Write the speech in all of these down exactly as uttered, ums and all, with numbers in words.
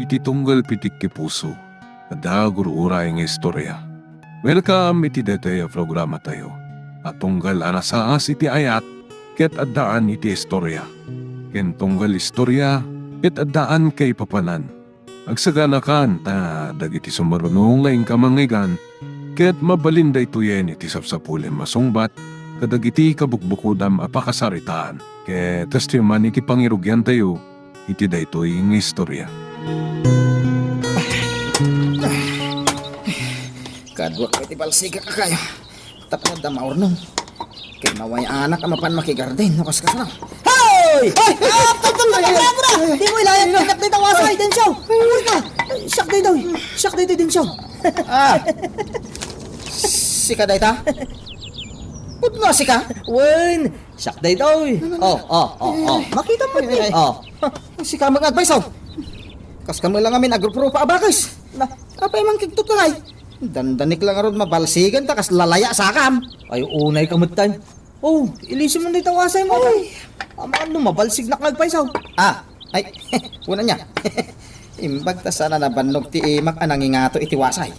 ti tunggal pitik ti puso, adda gur-uray nga istorya. Welcome iti daytoy a programatayo a tunggal a nasaas iti ayat ket addaan iti istorya, ken tunggal istorya ket addaan kaipapanan. Agsaganakan ta dagiti sumaruno nga inka mangngeggan ket mabalin daytoyen iti sapsapulem a sungbat kadagiti kabukbukodam a pakasaritaan. Ket kastoy man iti pangirugiantayo iti daytoy nga istorya. Kaduak iti balsigak a kayo. Tapno adda maurnong. Kay maway-anak a mapan makigarden no kas kasano. Hoy! Hoy! Ah, tay, tay, tay, tay, tay, tay. Di mo ilayan nga, tay, tay, tay, wasay, Dencio. Hoy ka. Siak daytoy. Siak daytoy, Dencio. Ah. Sika dayta? Pudno sika? Wen, siak daytoy. Oh, oh, oh, oh. Makita mo ni. Oh. Sika mag-advise, oh. Kas kami lang amin agrupo pa abakes. Na, apay man kigtutulay. Dandanik lang arod mabalsigan ta kas lalaya sakam. Ay, unay ka met, tay. Oh, ilisim man dita wasay mo. Ay. Amangan no mabalsignak nga agpaysaw. Ah, ay, una niya. Imbag ta saan a nabannog ti imak a nangingato iti wasay.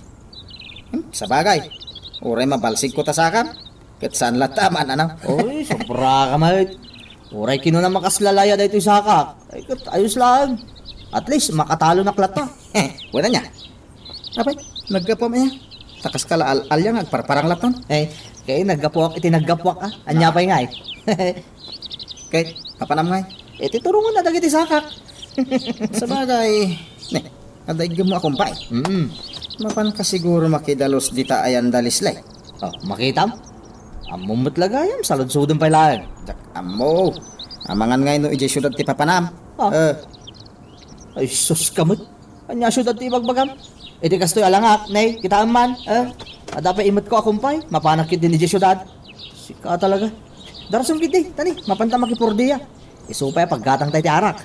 Hmm, sabagay, uray mabalsigko ta sakam. Ket saan latta a maan-anaw. Oy, sobra ka met. Uray kinuna makaslalaya daytoy sakak. Ay, ket ayos laeng. At least, makatalonak latta. Wala niya. Apay, naggapuam aya. Ta kaska la al-, alia nga agparparang latta. Eh, kay naggapuak iti naggapuak, ah. Ania pay ngay? Kay, mapanam ngay? Iti turongan na dagiti sakak. Sabagay, ne, adda iggemmo a kumpay. Mm. Mapan ka siguro makidalus dita ayan da Leslie. Oh, makitam? Ammom met la gayam, saludsodem pay laeng. Diak ammo. Amangan ngay no idiay siudad ti papanam. Ah. Eh. Ay, sus ka met. Ania siudad ti ibagbagam? Iti kastoy a langak, ne, kitaem man, eh. Adda pay imetko a kumpay, mapanak ketdi idiay siudad. Sika talaga. Darasem ketdi, tani, mapanta makipordia. Isu pay a paggatangta iti arak.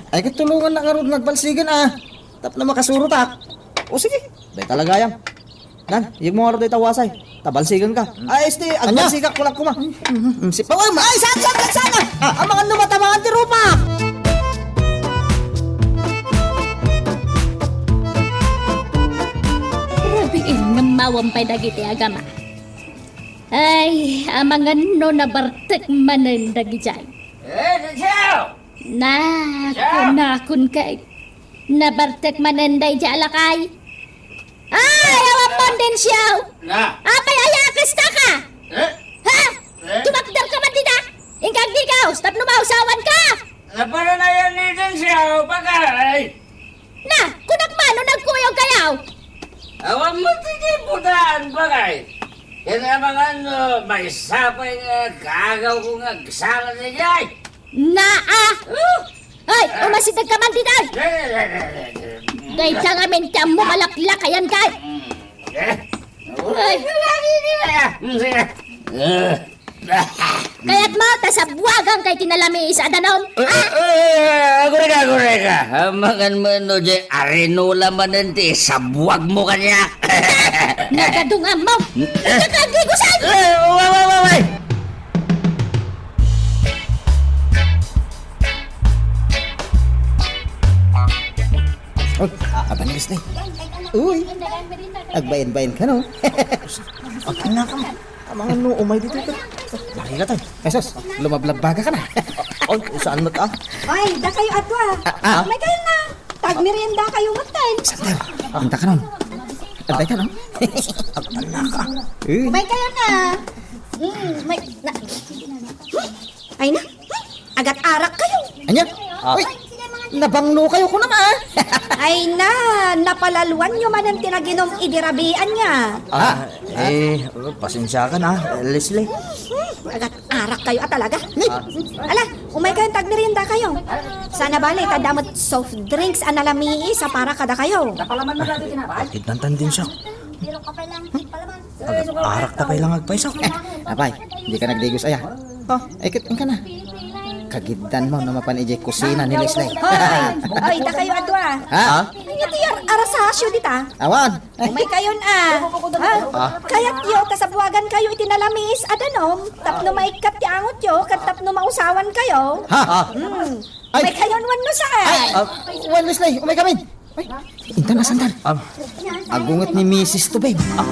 Ay, ket tulongannak ngarud nga agbalsigen, ah. Tapno makasurotak. O, sige. Dayta la gayam. Nan, iyegmo ngarud dayta wasay. Ta balsigenka. Ay, este, ania? Agbalsigak, kulak koma. Mm, mm, mm, si Paway, ma-, ay, saan, saan, saan, saan? Ah, amangan no matamangan ti rupak! Rabii, ngem awan pay dagiti agama. Ay, amangan no nabartek manen dagidiay. Eh, Dencio! Na, Dencio! Kunakon kay, nabartek manen daydiay a lakay. Ay, awan man, Dencio! Na? Apay aya a kasta ka? Eh? Ha? Eh? Tumakder ka man dita? Inka agdigaus tapno mausawan ka! Naparanayan ni Dencio, bagay! Na, kunak man no nagkuyog kayo? Awan mo ti di putaan, bagay. Kaya naman ano, may sapay nga kagaw ko nga agsala na jay. Naa! Huh? Ay, umasideg ka man dita! Eh, eh, eh, eh, eh. Dayta ngamin ti ammo malaklakayan ka! Eh? Ay. Eh. Kayat mo, ta sabuagan kay tinalamiis a danom. Eh, ah! Eh, eh, agureka, agureka. Amangan mo no, jay arinola manen ti sabuag mo kaniak. Nagadungan mo. Eh. Ikaw ka, di ko saan. Eh, wait, wait, wait, wait. Oh, abanis ni. Uy. Agbain-bain ka, no? Ang anak mo. Amangan no, umay dito ka. Laki ka, tay. Ay, sus, lumablabbaga ka na. Oy, saan mo ta? Ay, da kayo ato, ah. Ah, ah. May kayo na. Tagmerienda kayo, matay. Sandal. Anta ka nun. Antay ka, no? Ang anak ka. Eh. May kayo na. Mm, may, na. Ay na, agat-arak kayo. Anya? Ah. Uy, nabanglo kayo kunam, ah. Ay na, napalaluan nyo manen ti naginom idi rabian niya. Ah, eh, pasensya ka na, Leslie. Hmm, agat-arak kayo, ah, talaga. Ni? Ah. Ala, umay kayo, tagmerienda kayo. Sana bale, tadamot soft drinks, a nalamiis, a para kada kayo. Napalaman mo dati tinapay? Idantan din siya. Arak ta pay lang agpayso. Apay, di ka nagdigos aya? Oh, ay, ket, inka na. Kagiddan mo no mapan idiay kusina ni Leslie. Hoy! Hoy, da kayo adua. Ha? Anya ti ar-, arasasyo dita? Awan. Umay kayon, ah. Ha? Ah. Kayatyo, kasabuagan kayo iti nalamiis a danom, tapno maikkat ti angotyo, ket tapno mausawan kayo. Ha? Ah. Hmm. Ay. Umay kayon wenno saan? Ay, ah, wen, Leslie, umay kami. Ay, intan, asantan? Ah, agunget ni misis to, babe. Ah,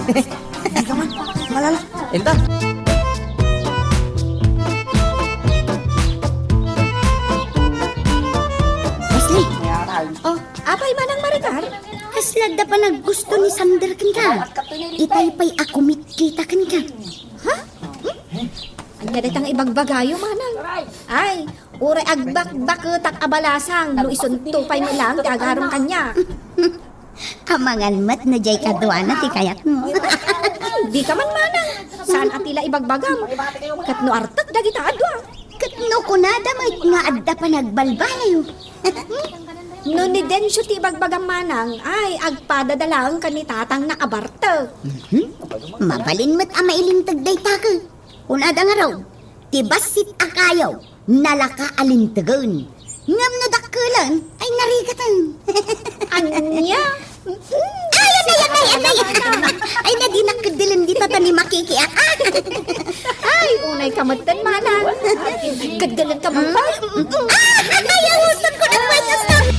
di ka man, malala. Intan. Wesley! Oh, apay, Manang Maricar? Kasla adda panaggusto ni Sander kenka. Itay pay a kumitkita kenka. Ha? Hmm? Ania dayta nga ibagbagayo, Manang? Ay, uray agbakbaketak a balasang no isunto pay met laeng ti agaram kaniak. Amangan met no diay kaduana ti kayatmo. Di ka man, Manang. Saan a ti la ibagbagam? Ket no artek dagita a dua? Ket no kunada met nga adda panagbalbaliw? No ni Dencio ti ibagbagam, Manang, ay, agpadada laeng ken ni tatangna a bartek. Mhm. Mabalin met a mailinteg dayta ket. Kunada ngarud, ti bassit a kayo, nalaka a lintegen. Ngem no dakkelan, ay narigaten. Ania? Ay, atay, atay, atay. Ay, nadinak keddelen dita ta ni makikiak. Ay, unay ka metten, Manang. Keddelen ka man. Ah, ay, ay, ay, ay, ay, ay, ay, ay,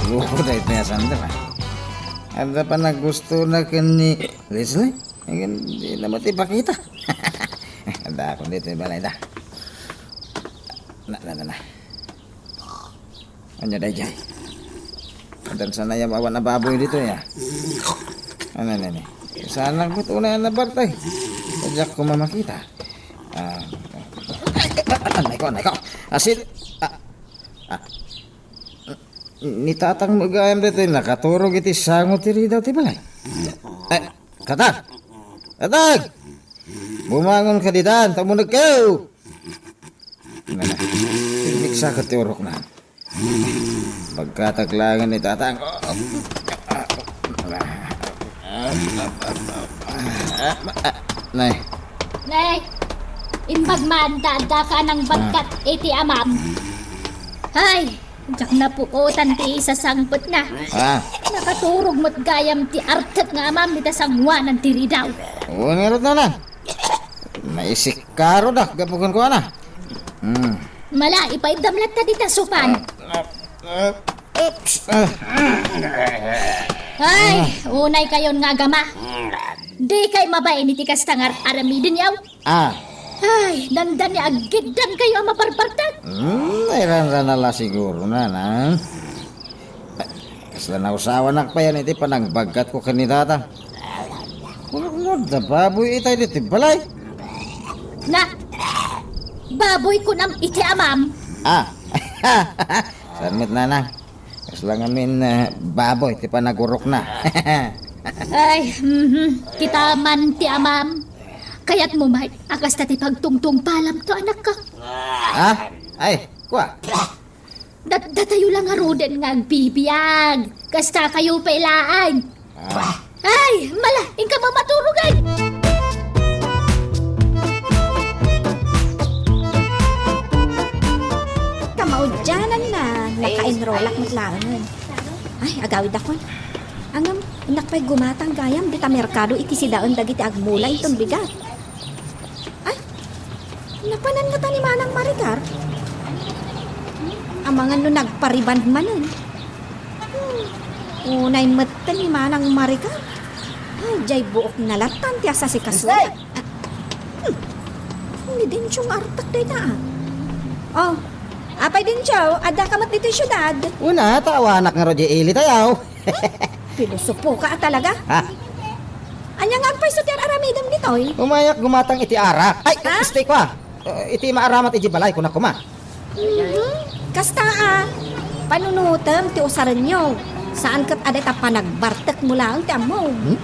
Gupo daytoy a sandok, ah. Adda panaggusto na ken ni Leslie? Ayan, di na met ipakita. Adda ako ditoy balay da. Na, na, na, na. Ania daydiay? Addan sana ya awan a baboy ditoy, ah. Ano, ano, ano? Sana ko ito na yan na bartay. Diak ko mamakita. Ah, anay ko, anay ko. Asin, ah, ah, ni tatang met gayam ditoy, nakaturog iti sango ti ridaw ti balay. Eh, Katang! Katang! Bumangon ka ditan, ta umuneg kayo! Nana, pigmiksa ka ti urok na. Pagkataglangan ni tatang. Nay. Nay, imbag man ta adda ka nang bagkat iti amam. Ay, diak napuotan ti isasangpetna. Ah. Nakaturog met gayam ti artek nga amam ita sangoanan ti ridaw. Oo, ngarud na lang. Naisikkaro da, gapu kenkuana. Hmm. Mala, ipaibdam latta dita supan. Ah, ah, ah, oops. Ah. Ay, unay kayon nga agama. Di kay mabain iti kasta nga ar-aramiden yaw. Ah. Ay, dandani aggiddan kayo a mabarbartak. Hmm, ay ranrana la siguro na, na. Kasla nausawanak payen iti panangbagkatko ken ni Tata. Kunam da baboy itay ditoy balay. Na, baboy kunam iti amam. Ah, saan met nana? Kasla ngamin, eh, baboy ti panagurokna. Ay, mhm. Kita man ti amam. Kayatmo met a kasta ti pagtungtungpalam to, anakko. Ha? Ay, kua. Dat-, datayo la ngaruden nga agbibiag. Kasta kayo pay laeng. Ah. Ay, mala, inka mamaturog ay. Kamaudianan na, naka-enrollak met laengen. Ay, agawid dakon. Ngem, innak pay gumatang gayam dita merkado iti sidaen dagiti agmula inton bigat. Ay, napanan ngata ni Manang Maricar? Amangan no nagpariband manen. Hmm, unay metten ni Manang Maricar. Ay, diay buokna lattan ti asasikasoda. Hmm. Ni Dencio nga artak dayta, ah. Oh, apay Dencio, adda ka met ditoy siudad? Una, ta awanak ngarud diay ili tayaw. Pilosopo ka talaga. Ha? Ania nga agpayso ti ar-aramidem ditoy? Umayak gumatang iti arak. Ay, ha? Stay ko, ah. Eh, iti maaramat iti balay, kunak koma. Mhm. Kasta, ah, panunutem ti usarenyo. Saan ket adda ta panagbartek mo laeng ti ammo. Hmm?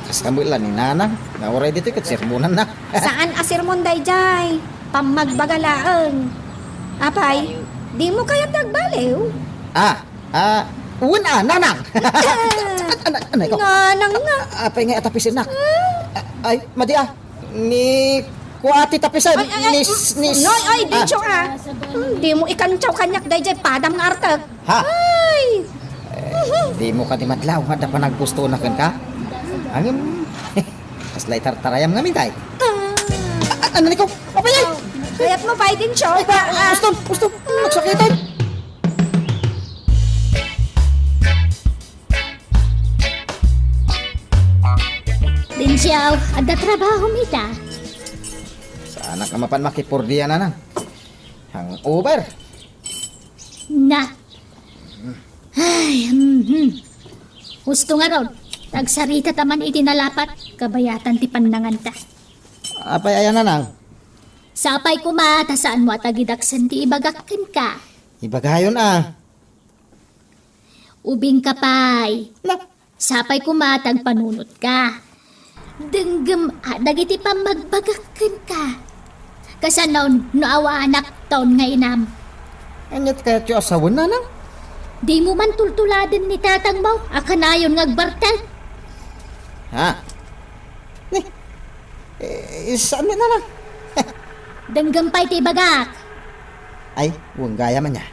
Kasta met la ni Nanang. Nauray ditoy ket sermonan na. Saan a sermon daydiay? Pammagbaga laeng. Apay, di mo kayat ti agbaliw? Ah, Ah, wen a, Nanang. An-, an-, anay ko. Nanang nga. Apay nga atapisennak. Ah, ay, madi a. Ni kua ti tapisen. Ay, ay, ay, ni s-, ni s-, Noy, ay, ah. Dicho ka. Hmm, di mo ikantsaw kaniak daydiay padam nga artek. Ha? Ay. Eh, di mo kadi madlaw nga adda panaggustonak kenka? Ngem, Kasla itartarayam ngamin, tay. Ah. A-, ano ni ko? Apay, ay! Kayat mo, pay, Dencio? Ay, ba, ah, uston, uston. Nagsakitan. Dencio, adda trabaho, mita. Saanak a mapan makipurdian, Nanang. Hangover. Na. Ay, mhm. Husto ngarud, agsarita ta man iti nalapat, kabayatan ti pannanganta. Apay aya, Nanang? Sapay koma, ta saanmo a tagidaksen ti ibagak kenka. Ibagayon a. Ubingka pay. Na? Sapay koma ta agpanunotka. Denggem a dagiti pammagbagak kenka. Kasano no awanak taon nga inam? Ania ti kayatyo a sawen, Nanang? Dimo man tultuladen ni tatangmo a kanayon nga agbartek? Ha? Ni, eh, saan met, Nanang? Denggem pay ti ibagak. Ay, wen gayam ania.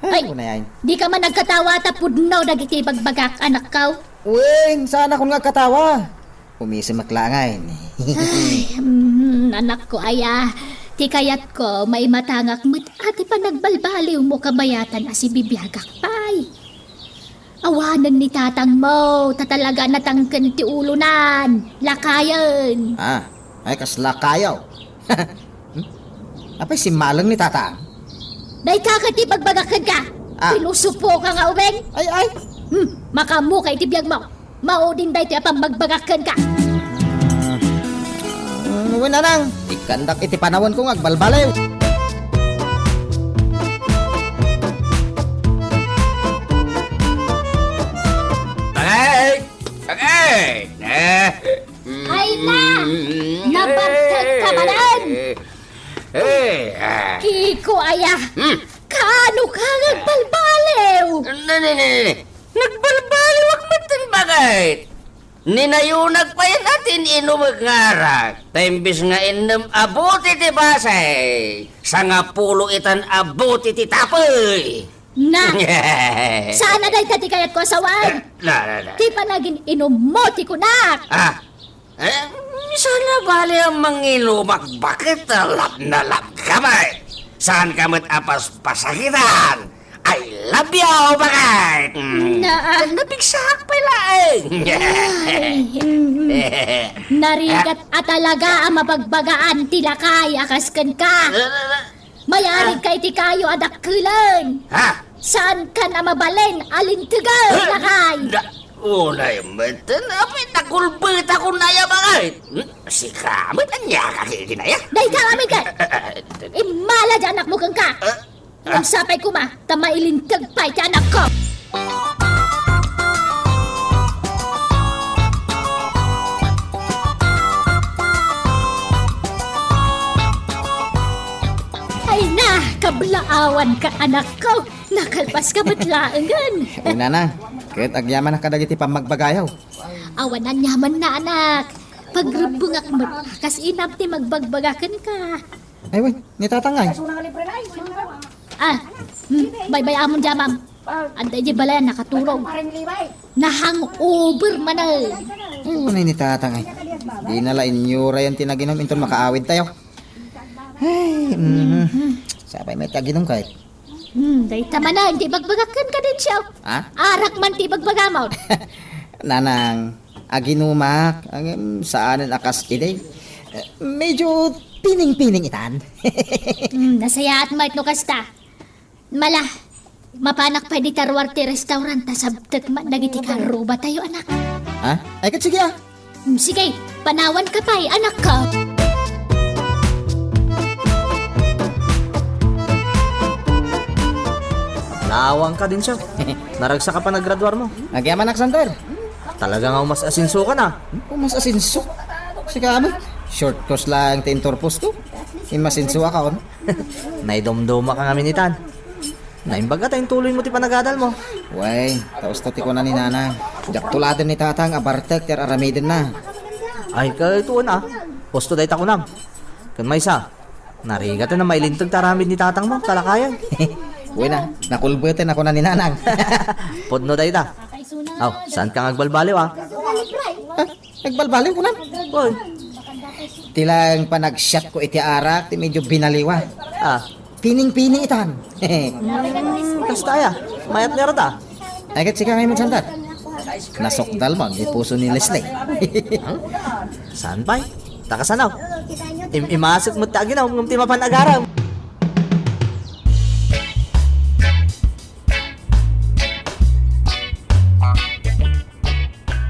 Ay, Ay, unay. Dika man agkatawa ta pudno dagiti ibagbagak, anakko. Wen, saanakon nga agkatawa. Umisemek laeng. Ay, mm, anakko aya, ti kayatko, maimatangak met a ti panagbalbaliwmo kabayatan a sibibiagak pay. Awanen ni tatangmo, ta talaga natangken ti ulonan, lakayen. Ah, ay, kas lakayo. Hmm? Apay simmaleng ni tatang? Dayta ket ti ibagbagak kenka. Ah. Pilosopo ka nga ubing. Ay, ay. Hmm, makaammoka iti biagmo. Maudin daytoy a pammagbagak kenka. Mm, wen, Nanang, ikkandak iti panawenko nga agbalbaliw. Tagay! Tagay! Eh, Ay na! Nabartek ka manen! Eh, ah. Kiko aya! Hmm. Kaano ka nga agbalbaliw? Ne, ne, ne, ne, ne. Nagbalbaliwak met ti bagayt. Ninayonak pay a tin-inumek nga arak. Ta imbes nga innem a buti ti basay, sangapulo itan a buti ti tapey. Na! Saan a dayta ti kayatko a sawen? Na, na, na. Ti panagin-inummo ti kunak. Ah, eh, saan a bale a manginumak baket a love na love ka met? Saanka met a paspasakitan? I love you, baket! Mm. Na, ah. Nabigsaak pay laeng. Ay, mm. Narigat a talaga a mabagbagaan ti lakay a kas kenka. Na, na, na. Mayarig ka iti kayo a dakkelen. Ha? Saankan a mabalin a lintegen, lakay. Da-, unay met, apay nakulbetakon aya, baket? Hmm? Sika met, ania ka iti naya? Dayta amin ket. Immala ti anakmo kenka. Ah, ah. Ngem sapay koma, ta mailinteg pay ti anakko. Ay na, kablaawanka, anakko. Nakalpaska met laengen. Ay, Nanang, ket agyamanak kadagiti pammagbagayo. Awan aniamanna, anak. Pagrebbengak met, kas inam ti magbagbaga kenka. Ay, wen, ni Tatang ay. Ah, hmm, baybay-amon diay, ma'am. Adda idiay balayan, nakaturog. Na-hangover manen. Ay, wen, ni Tatang ay. Dina la inyurayan ti naginum inton makaawidtayo. Ay, mm. Sapay met ti aginum kayat. Hmm, dayta manen ti ibagbagak kenka, Dencio. Ha? Arak man ti ibagbagamon. Nanang, aginumak, ngem saanen a kas idi. Eh, medyo pining-pining itan. Hmm, nasayaat met no kasta. Mala, mapanak pay dita ruar ti restaurant ta sabtek met dagiti karrubatayo, anak. Ha? Ay, ket sige, ah. Hmm, sige, panawanka pay, anakko. Naawanka, Dencio. Naragsak a panagraduarmo. Agyamanak, Sander. Talaga nga umas-asensoka na. Hmm? Umas-asenso? Sika met, short course laeng ti inturposko. Immasensoaka, on. Naidumdumaka ngamin itan. Naimbag a ta intuloymo ti panagadalmo. Wen, ta usto ti kuna ni Nanang. Diak tuladen ni Tatang a bartek ti ar-aramidenna. Ay, ket wen a. Usto dayta kunam. Ken maysa, narigaten a mailinteg ti aramid ni Tatangmo, ta lakayen. Wen a, nakulbeten a kuna ni Nanang. Pudno dayta. Aw, saanka nga agbalbaliw, a? Ha? Nagbalbaliw, kunam? Wen. Ti laeng panagsiatko iti arak ti medyo binaliwan. Ah. Pining-pining itan. Hmm, kasta aya. Mayat ni arata. Ay, ket sika ngay magsantad. Nasukdal man ti puso ni Leslie. Saan pay? Ta kasano? Im-, imasek met ti aginum ngem ti mapan agarem.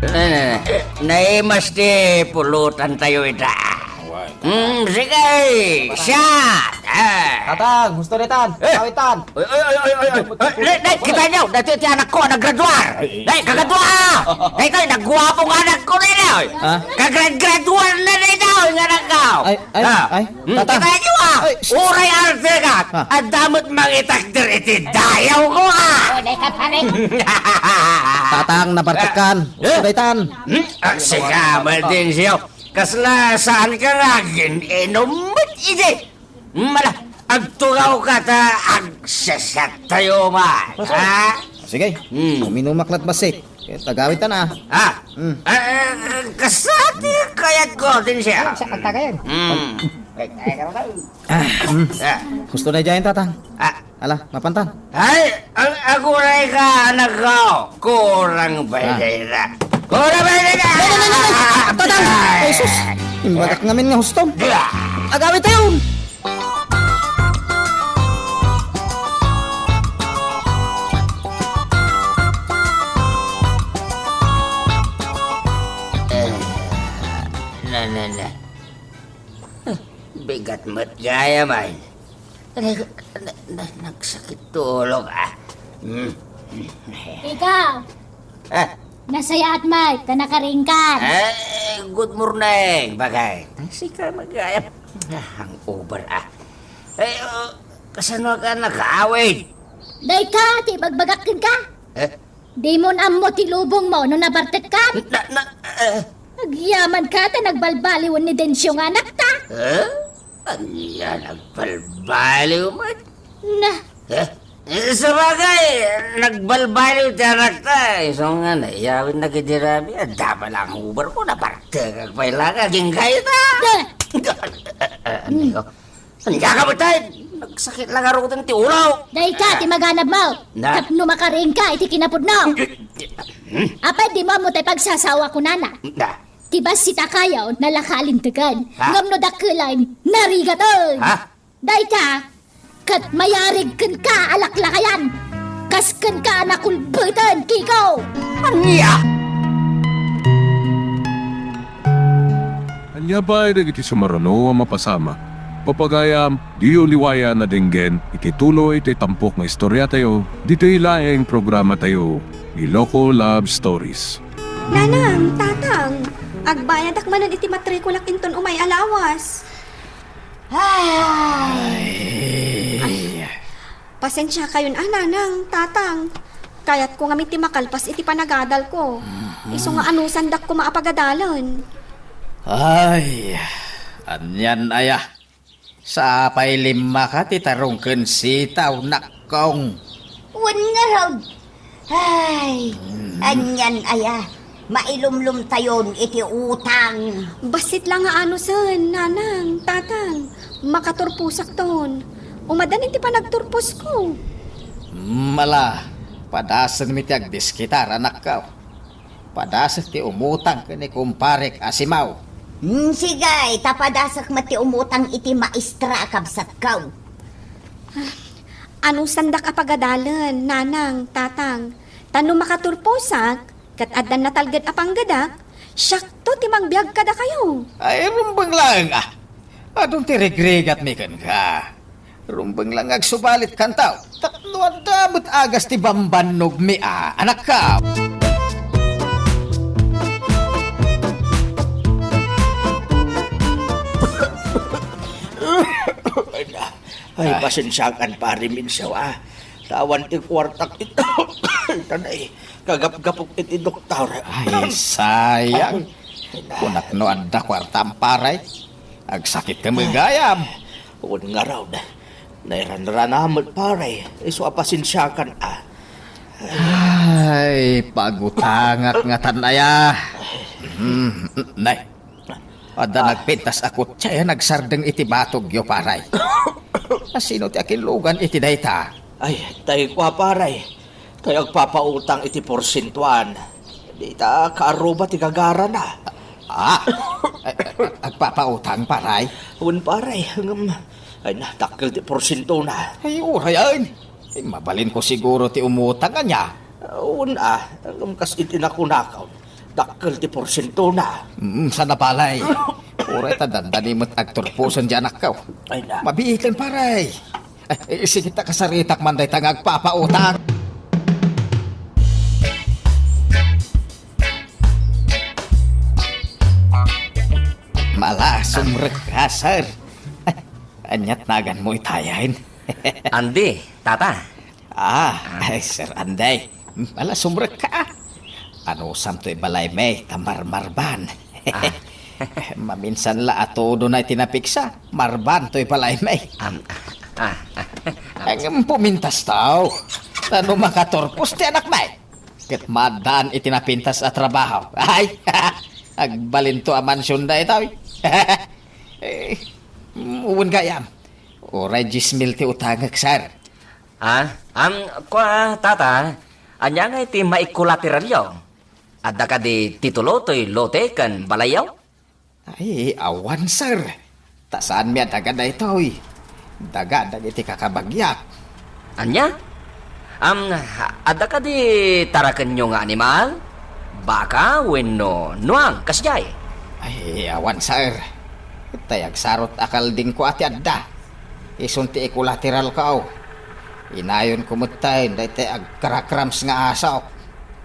Ne, ne, ne. Naimas ti pulutantayo ita. Hmm, sige. Siya. Ah. Tatang, husto ditan. Eh. Awitan. Oy, oy, oy, oy, oy, oy. Oy, ne, ne, kitaenyo, daytoy ti anakko a naggraduar. Ay, ay. Ne, kagradua. Daytoy, nagguapo nga anakko ne, oy. Ha? Kagrad-graduar na daytoy nga anakko. Ay, ay, ah. Ay. Hmm, tatang. Kitaenyo, ah. Ay, sh-, uray artegan. Ah. Adda met mangitakder iti dayawko, ah. Oh, dayta, pare. Tatang, nabartekkan. Eh? Husto ditan. Hmm? Agsika, Martin, siyo. Kasla saan ka nga agin-inum met idi? Mala, agtugawka ta agsasiattayo man, ha? Sige, hmm, uminumak lat bassit. Ket agawitan, ah. Ha? Hmm. Eh, eh, eh, kasta ti kayatko, Tensia. Ay, sa kagtagayan. Hmm. Ah, hmm. Ah. Husto na diay, tatang. Ah. Ala, mapantan. Ay, ag-, aguray ka, anakko. Kurang, ah, bay dayta. Kurang, bay dayta! Nay, nay, nay, nay, nay! Tatang! Ay, sus! Imbagak ngamin nga hustom. Ah! Agawid tayo! Eh, na, na, na. Bigat met gayam ay. Na, na, na, nagsakit ti ulok, ah. Mm. Ikaw, ah, nasayaat met ta nakaringkan. Eh, good morning, bagay. Sika met gayam. Ah, hangover, ah. Eh, oh, kasano ka nakaawid? Dayta ti ibagbagak kenka. Eh? Dimon ammo ti lubongmo no nabartekkan? Na, na, eh. Agyamanka ta nagbalbaliwen ni Dencio nga anakta. Eh? Ania, nagbalbaliw met? Na. Eh? Eh, sabagay, nagbalbaliw ti anakta. Isu nga naiyawidnak idi rabii, adda pay la hangover ko, nabartekak pay la nga agingga ita. Da. Eh, eh, eh, ano yun? Ania ka met ay? Nagsakit la ngaruden ti ulo. Dayta ti maganabmo. Na. Tapno makaringka iti kinapudno. Apay dimo ammo tay pagsasaoak kunana? Na. Ti bassit a kayo, nalaka a lintegen. Ha? Ngem no dakkelen, narigaten. Ha? Dayta, ket mayarig kenka a laklakayan. Kas kenka a nakulbeten, Kiko! Ania? Ania pay dagiti sumaruno a mapasamak? Papagayam, diyo liwayan a denggen iti tuloy ti tampok nga istoriatayo ditoy laeng programatayo, Iloko Love Stories. Nanang, Tatang, agbayadak manen iti matrikulak inton umay a lawas. Ay. Ay. Pasensiakayon a, Nanang, Tatang. Kayatko ngamin ti makalpas iti panagadalko. Mhm. Isu nga anusandak koma a pagadalen. Ay, anian aya? Sapay limmaka ti tarong ken sitaw, nakkong. Wen ngarud. Ay, mm, anian aya? Mailumlomtayon iti utang. Bassit la nga anusen, Nanang, Tatang. Makaturposakton. Umaddan iti panagturposko. Mala, padasenmi ti agdiskitar, anakko. Padasek ti umutang ken ni kumparek a si Mau. Mm, sige, ta padasek met ti umutang iti maestra a kabsatko. Anusandak a pagadalen, Nanang, Tatang. Ta no makaturposak, ket addan natalged a panggedak, siakto ti mangbiag kadakayo. Ay, rumbeng laeng, ah. Adun ti rigrigatmi kenka. Rumbeng la nga agsubalit kantaw. Tapno adda met agas ti bambannogmi a, anakko. Ay, ah, pasensiakan, Pare Mincio, ah. Tawan ti kuartak ita. Itan ay kagapgapok iti doktor. Ay, sayang. Kunak no adda kuartam, pare. Agsakit ka met gayam. Wen ngarud. Nairanrana met, pare. Isu a pasensiakan, ah. Ay, pagutangak ngatan aya. Mm, nay. Adda Ah. nagpintas a kotse a nagsardeng iti batogyo, paray. Asino ti akinlugan iti dayta? Ay, tay kua, paray. Tay agpapautang iti porsentuan. Dita kaarruba ti gagarana. Ah, ay, ay, agpapautang, paray? Wen, paray. Ngem, ay na, dakkel ti porsentona. Ay, uray, ay. Ay, mabalinko siguro ti umutang, ania? Wen, a, ngem kas iti nakunakon, dakkel ti porsentona. Mm, sana balay. Uray ta dandani met agturposen di anakko. Ay na. Mabiiten, paray. Eh, eh, sige ta kasaritak man dayta nga agpapautang. Mala, sumrek ka, sir. Aniat naganmo itayen? Andy, tata. Ah, ay, Sir Andy. Mala, sumrek ka. Anusam toy balaymi, ta marmarban. Ah. Maminsan la a todo na iti napigsa, marban toy balaymi. Am, ah, ah, ah. Ngem pumintas tao. Ta no makaturpos ti anakmi, ket maaddaan iti napintas a trabaho. Ay, agbalinto a mansion daytoy. Eh, wen gayam. Uray dies mil ti utangek, sir. Ah, am, kua, tata, ania ngay ti maikolateralyo? Adda kadi titulo toy lote ken balayyo? Ay, awan, sir. Ta saanmi a daga daytoy. Daga dagiti kakabagyak. Ania? Am, adda kadi tarakenyo nga animal? Baka wenno nuang, kasdiay? Ay, awan, sir. Tay agsarot a kaldingko a ti adda. Isun ti ikolateralko. Inayonko metten daytoy agkarakrams nga asok.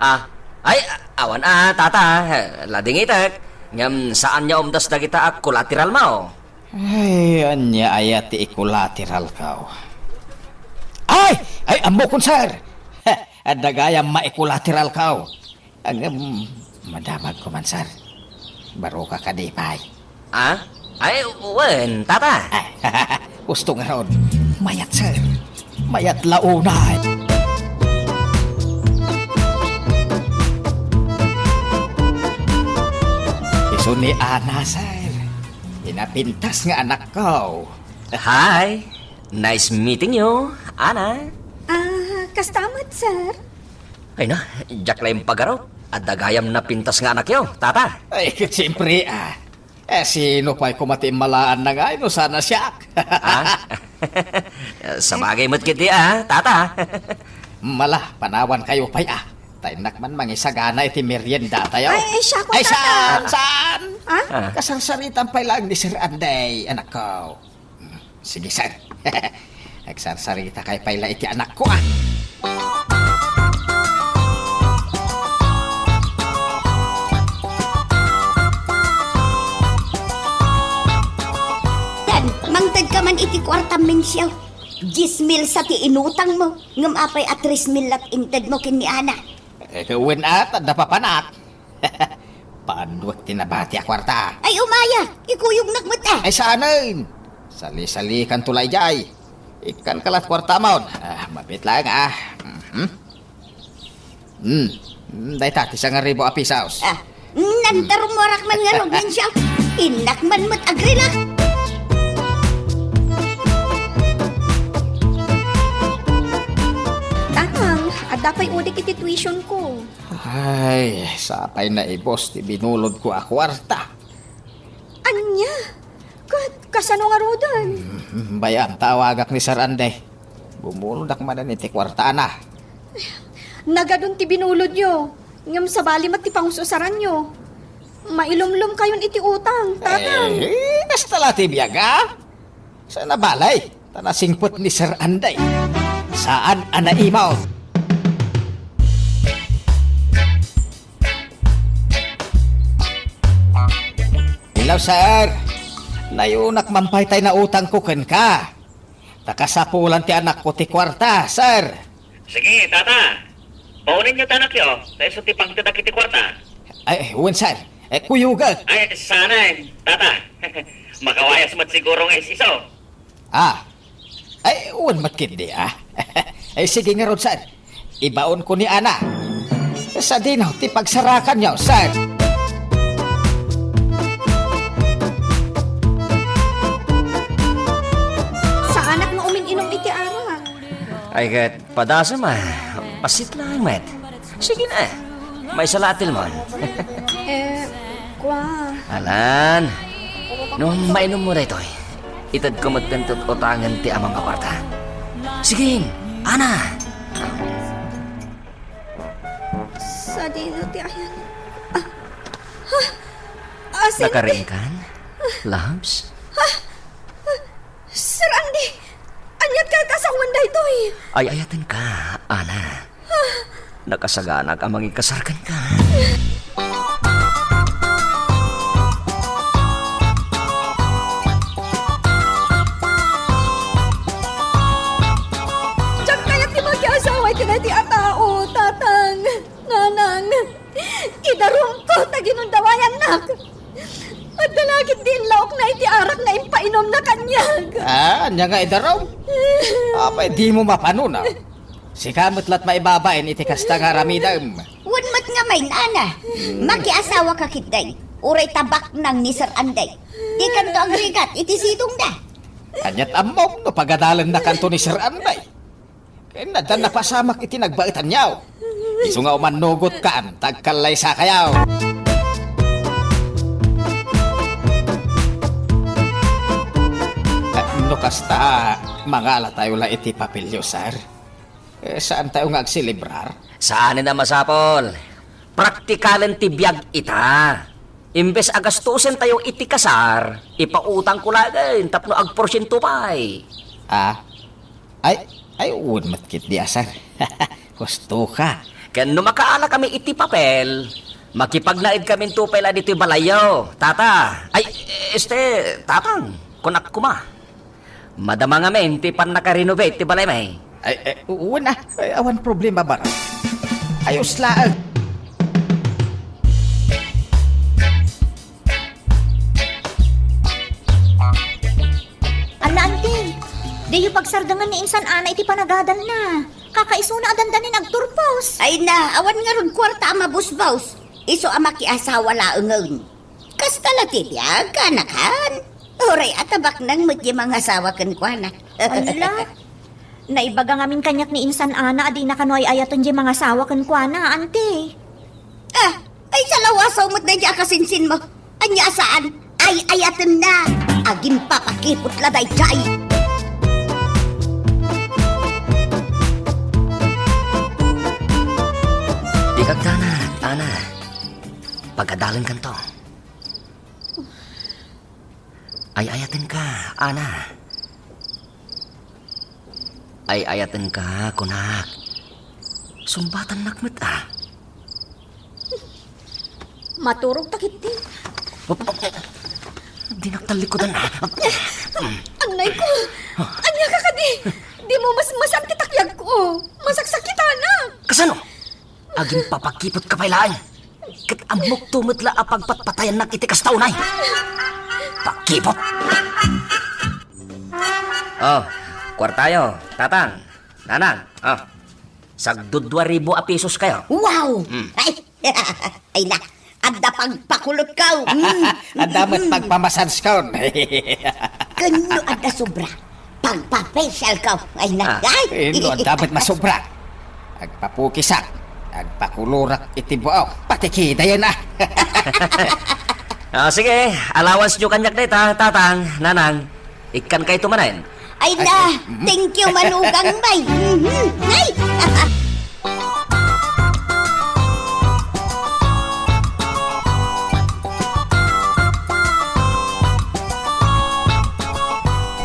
Ah, ay, awan a, tata. Ladingitek. Ngem saan nga umdas dagita a kolateralmo? Ay, ania aya ti ikolateralko? Ay! Ay, ammokon, sir! Adda gayam maikolateralko. Ngem, madamagko man, sir. Baro ka kadi pay? Ah? Ay, wen, tata. Husto ngarud. Mayat, sir. Mayat la unay. Isu ni Ana, sir. Ti napintas nga anakko. Hi. Nice meeting you, Ana. Ah, kasta met, sir? Ay na, diak la impagarup. Adda gayam napintas nga anakyo, tata. Ay, ket siyempre, ah. Eh, sino pay koma ti immalaan na ngay no sana siak? Ah? Sabagay met ketdi, ah, tata. Mala, panawankayo pay, ah. Ta innak man mangisagana iti meriendatayo. Ay, ay, siak, ay, tata. Saan, saan? Ah? Ah. Kasarsaritam pay laeng ni Sir Andy, anakko. Sige, sir. Agsarsaritaka pay la iti anakko, ah. Yan, mangtedka man iti kuartam, Mencio. Dies mil sa ti inutangmo, ngem apay a tres mil lat intedmo ken ni Ana? Eh, wen a, ta adda papanak. Paduek ti nabati a kuarta. Ay, umaya! Ikuyognak met, ah! Ay, saanen! Sali-salikanto la idiay. Ikkanka lat kuartamon. Ah, mabit laeng, ah. Mhm. Hmm. Hmm, dayta ti sangaribu a pisos. Ah, nagdarummuarak man ngarud, Mencio. Innak man met agrilak. Tatang, adda pay udik iti tuition ko. Ay, sapay naibus ti binulodko a kuarta. Ania? Ket kasano ngaruden? Hmm, bay-am ta awagak ni Sir Andy. Bumulodak manen iti kuartana. Nagadun ti binulodyo, ngem sabali met ti pangus-usaranyo. Mailumlomkayon iti utang, tatang. Eh, kasta la ti biag, a? Sana balay, ta nasingpet ni Sir Andy. Saan a naimaw? Hello, sir. Nayunak man pay tay nautangko kenka. Ta kasapulan ti anakko ti kuarta, sir. Sige, tata. Baonenyo ti anakyo, ta isu ti pangtedak iti kuarta. Ay, wen, sir. Eh, kuyogek. Ay, saanen, tata. Makawayas met siguro nga is-isu. Ah. Ay, wen met ketdi, ah. Ay, sige ngarud, sir. Ibaonko ni Ana. Sadino ti pagsarakanyo, sir? Ay, ket padasem a. Bassit laeng met. Sige na. Maysa la a tilmon. Eh, kua. Alan, no mainummo daytoy, itedko met ti utangen ti amam a kuarta. Sige, Ana. Sadino ti ayan? Ah, ah, Cindy. Nakariingkan, loves? Sir Andy, aniat ka kasawan daytoy? Ay-ayatenka, Ana. Nakasaganak a mangikasar kenka. Diak kayat ti makiasawa iti daytoy a tao, Tatang, Nanang. Idarumko ta ginundawayannak. Adda la ketdi inlaokna iti arak nga impainumna kaniak. Ah, ania nga idarum? Apay, dimo mapanuna. Sika met la't maibabain iti kasta nga aramidem. Wen met ngamin, Ana. Makiasawaka ketdi. Uray tabaknang ni Sir Andy. Dikanto agrigat iti sidongda. Ania't ammom no pagadalennakanto ni Sir Andy? Ken adda napasamak iti nagbaetanyo. Isu nga umannugot kan, ta agkallaysakayo. Eh, no kasta, mangalatayo la iti papelyo, sir. Eh, saantayo nga agselebrar? Saanen a masapul. Praktikalen ti biag ita. Imbes a gastusentayo iti kasar, ipautangko laeng tapno agporsiento pay. Ah? Ay, ay, wen met ketdi a, sir. Husto ka. Ken no makaalakami iti papel, makipagnaedkaminto pay la ditoy balayyo, tata. Ay, este, tatang, kunak koma. Madama ngamin ti pannaka-renovate ti balaymi. Ay, ay, wen a. Ay, awan problema, Baron. Ayos laeng. Ala, anti, diyo pagsardengen ni insan Ana iti panagadalna. Kakaisuna a dandanin agturpos. Ay na, awan ngarud kuarta a mabusbos. Isu a makiasawa laengen. Kasta la ti biag, kanakan. Uray a tabaknang met diay mangasawa kenkuana. Ala, naibaga ngamin kaniak ni insan Ana a dina kano ay-ayaten diay mangasawa kenkuana, anti. Ah, ay, salawasaw met daydiay a kasinsinmo. Ania a saan? Ay-ayatenna. Agimpapakipot la daydiay. Dikak danag, Ana. Pagadalenkanto. Ay-ayatenka, Ana. Ay-ayatenka, kunak. Sungbatannak met a. Maturogta ketdi. Dinak tallikudan a. Anay ko! Ania ka kadi? Dimo masmasan ti takyagko. Masaksakitanak. Kasano? Agimpapakipotka pay laeng. Ket ammokto met la a pagpatpatayannak iti kasta unay. Pakipot! Oh, kuartayo, tatang, nanang, oh. Sagdudua ribu a pesos kayo. Wow! Mm. Ay, ay na, adda pagpakulotko. Mm. Adda met pagpamasanskon. Ken no adda sobra, pagpapasyalko. Ay na, ah, ay. Eh, no adda met masobra, agpapukisak, agpakulorak iti buok, pati kidayen a. Ah, sige, allowanceyo kaniak dayta, tatang, nanang. Ikkankayto manen. Ay na, ay, ay, mm. Thank you, manugang, bay. Mhm. Ay!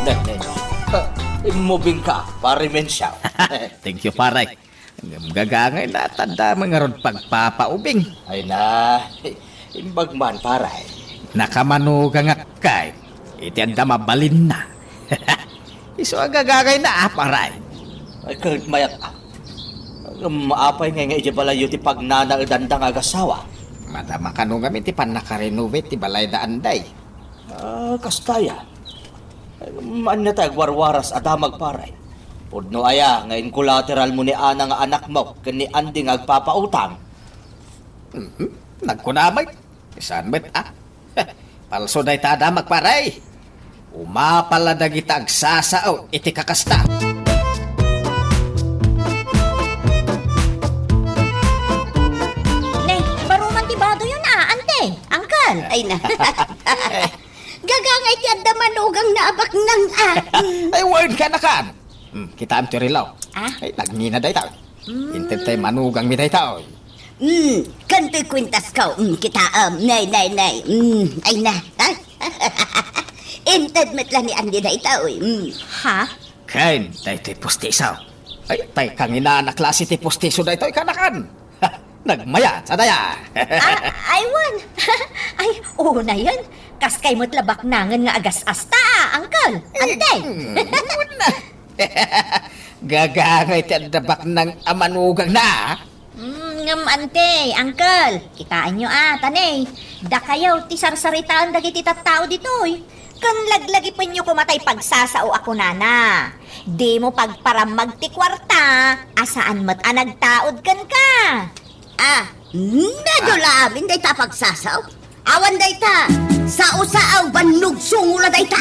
Ne, ne, ne. Ah, imubing ka, Pare Mensiaw. Thank you, pare. Ngem gagangay na, tanda man ngarud pagpapaubing. Ay na, imbag man, pare. Nakamanugangak kay iti adda mabalinna. Isu a gagangay na, a, pare. Ay, ket mayat, a. Ngem apay ngay nga idiay balayyo ti pagnanaedanda nga agasawa? Madama kano ngamin ti pannakarenovate ti balayda, Anday. Ah, kasta ya. Ay, ania tay agwarwaras a damag, pare? Pudno aya nga inkolateralmo ni Ana nga anakmo ken ni Andy nga agpapautang? Mhm. Nagkuna met. Saan met, a? Palso dayta a damag, pare. Umapal a dagita agsasao iti kakasta. Ay na. Gagangay ti adda manugangna a baknang, ah. Mm. Ay, wen, kanakan. Hmm, kitaem ti relo. Ah? Ay, nagngina dayta. Mm. Inted tay manugangmi dayta, oy. Mm, kantoy kuentasko. Mm, kitaem. Nay, nay, nay. Mm, ay na. Inted met la ni Andy dayta, oy. Mm. Ha? Ken, daytoy postiso. Ay, tay kanginana klase ti postiso daytoy, kanakan. Nagmayat, sadaya. Ah, ay, wen. Ay, unayen. Kas kay met la baknangen nga agas-asta, ah, uncle, ante. Eh, mm, wen na. Gagangay ti adda baknang a manugangna, ah. Mm, ngem ante, uncle, kitaenyo, ah, ta ne, dakayo ti sarsaritaen dagiti tattao ditoy. Ken laglagipenyo koma tay pagsasao a kunana, "Dimo pagparammag ti kuarta a saan met a nagtaud kenka." Ah, medyo la amin dayta a pagsasao. Awan dayta. Sao-sao, bannog sungo la dayta.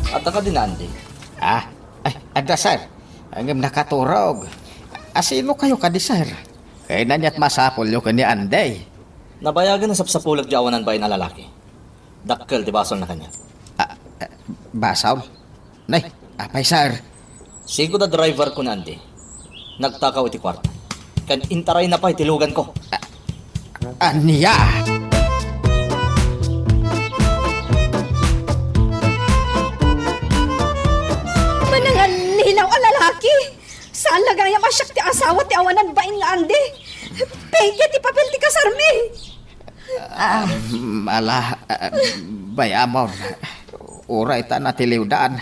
Adda kadi ni Andy? Ah, ay, adda, sir. Ngem nakaturog. Asino kayo kadi, sir? Kayna niat masapulyo ken ni Andy. Nabayagen a sapsapulek ti awanan bain a lalaki. Dakkel ti basolna kaniak. Ah, ah, basol? Nay, apay, sir? Sigud a driver ko ni Andy. Nagtakaw iti kuarta. Ken intarayna pay ti luganko. Ania? Manangallilaw a lalaki! Saan la gayam a siak ti asawa ti awanan bain nga Andy? Peke ti papel ti kasarmi! Ah, ala, ah, bay-amon. Uray ta natiliwdan.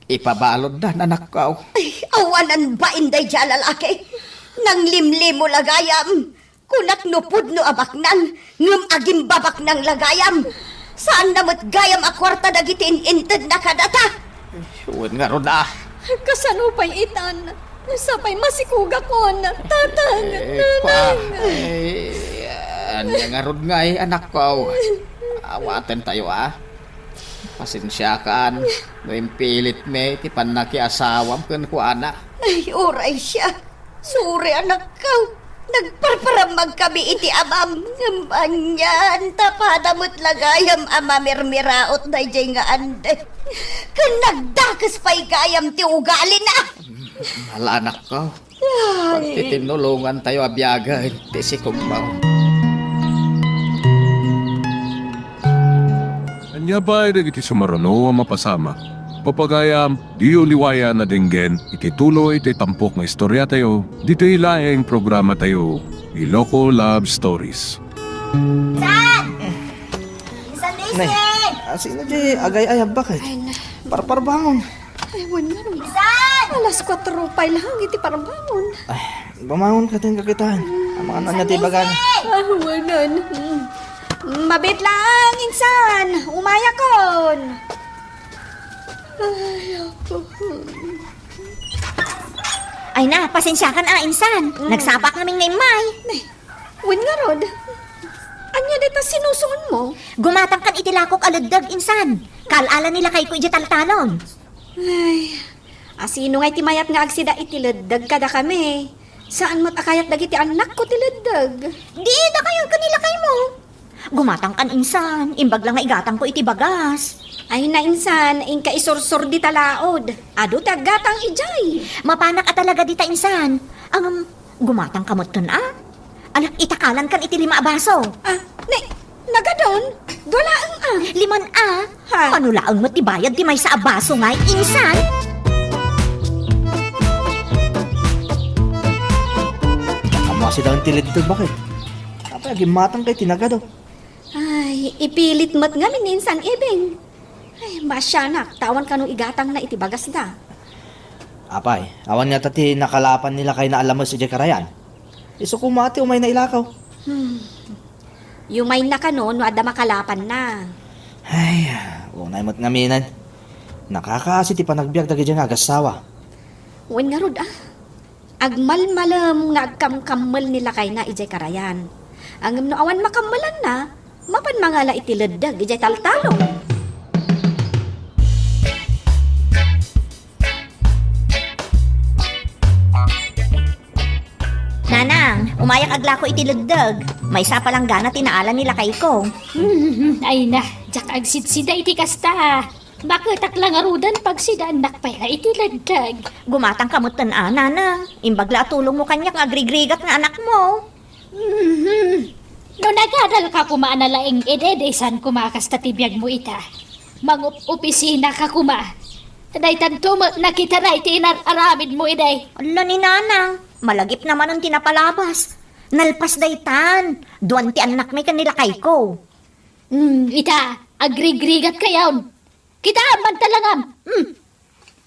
Ipabaluddan, anakko. Ay, awanan bain daydiay a lalaki. Nanglimlimo la gayam. Kunak no pudno a baknang, ngem agimbabaknang la gayam. Saanna met gayam a kuarta dagiti in-intedna kadata. Wen ngarud a. Kasano pay itan? Sapay masikugakon, tatang, eh, nanay. Eh, ania ngarud ngay, anakko? Awaten tayo, ah. Pasensiakan no impilitmi ti pannakiasawam kenkuana. Ay, uray siak. Sorry, anakko. Nagparparammagkami iti amam, ngem anian, ta pada met la gayam a mamirmiraot daydiay nga Andy. Ken nagdakes pay gayam ti ugalina. Ala, anakko. Ay. Pagtitinnulongantayo a biagen ti sikugmo. Ania pay dagiti sumaruno a mapasamak? Pagayam, diyo liwayan a denggen iti tuloy ti tampok nga istoriatayo, ditoy laeng programatayo, Iloko Love Stories. Insan! Insan, Nay, Daisy! Ah, sino di agay-ayab, bakit? Ay, na. Parparbangon. Ay, wen ngarud. Insan! Alas kuatro pay lang iti parbangon. Ay, bumangon ka din kakitaan. Ang mga nanya ti bagan. Ah, wanan. Mm. Mabit lang, insan. Umayakon. Ay, ako. Ay na, pasensiakan a, insan. Mm. Nagsapak ngamin nga immay. Nay, wen ngarud. Ania dayta sinusuonmo? Gumatangkan iti lakok a leddeg, insan. Kaal-ala ni lakayko idiay taltalon. Ay, asino ngay ti mayat nga agsida iti leddeg kadakami? Saan met a kayat dagiti annakko ti leddeg. Di, dakayo ken ni lakaymo. Gumatangkan, insan, imbag la nga igatangko iti bagas. Ay na, insan, inka isursor dita laod. Adu ti aggatang idiay. Mapanak a talaga dita, insan. Ngem, gumatangka metten a? Ala, itakalankan iti lima a baso. Ah, ne, nagadon? Dua laeng a. Liman a? Ha? Mano laeng met ti bayad ti maysa a baso ngay, insan? Ammo a sidaen ti leddeg, bakit? Apay, agimmatangka iti nagado? Ay, ipilit met ngamin ni Insan Ibing. Ay, maasianak, ta awan kano igatangna iti bagasda. Apay, awan ngata ti nakalapan ni lakayna a lames idiay karayan? Isu koma ti umayna ilakaw. Hmm. Yumayna kano no adda makalapanna. Ay, unay met ngamin. Nakakaasi ti panagbiag dagiti nga agassawa. Wen ngarud, ah. Agmalmalem nga agkamkammel ni lakayna idiay karayan. Ngem no awan makammelanna, mapan mangala iti leddeg idiay taltalon. Mayak aglako iti leddeg. Maysa a palanggana ti naala ni lakayko. Hmm, ay na, diak agsidsida iti kasta. Baketak la ngaruden pagsidaannak pay la iti leddeg. Gumatangka metten a, nanang. Imbag la a tulongmo kaniak nga agrigrigat nga anakmo. Mhm. No nagadalka koma a nalaing idi, di saan koma a kasta ti biagmo ita. Mangup-opisinaka koma. Daytanto met nakitana iti inar-aramidmo idi. Ala ni nanang, malagipna manen ti napalabas. Nalpas daytan, duan ti annakmi ken ni lakayko. Hmm, ita, agrigrigatkayon. Kitaem man talangam. Hmm.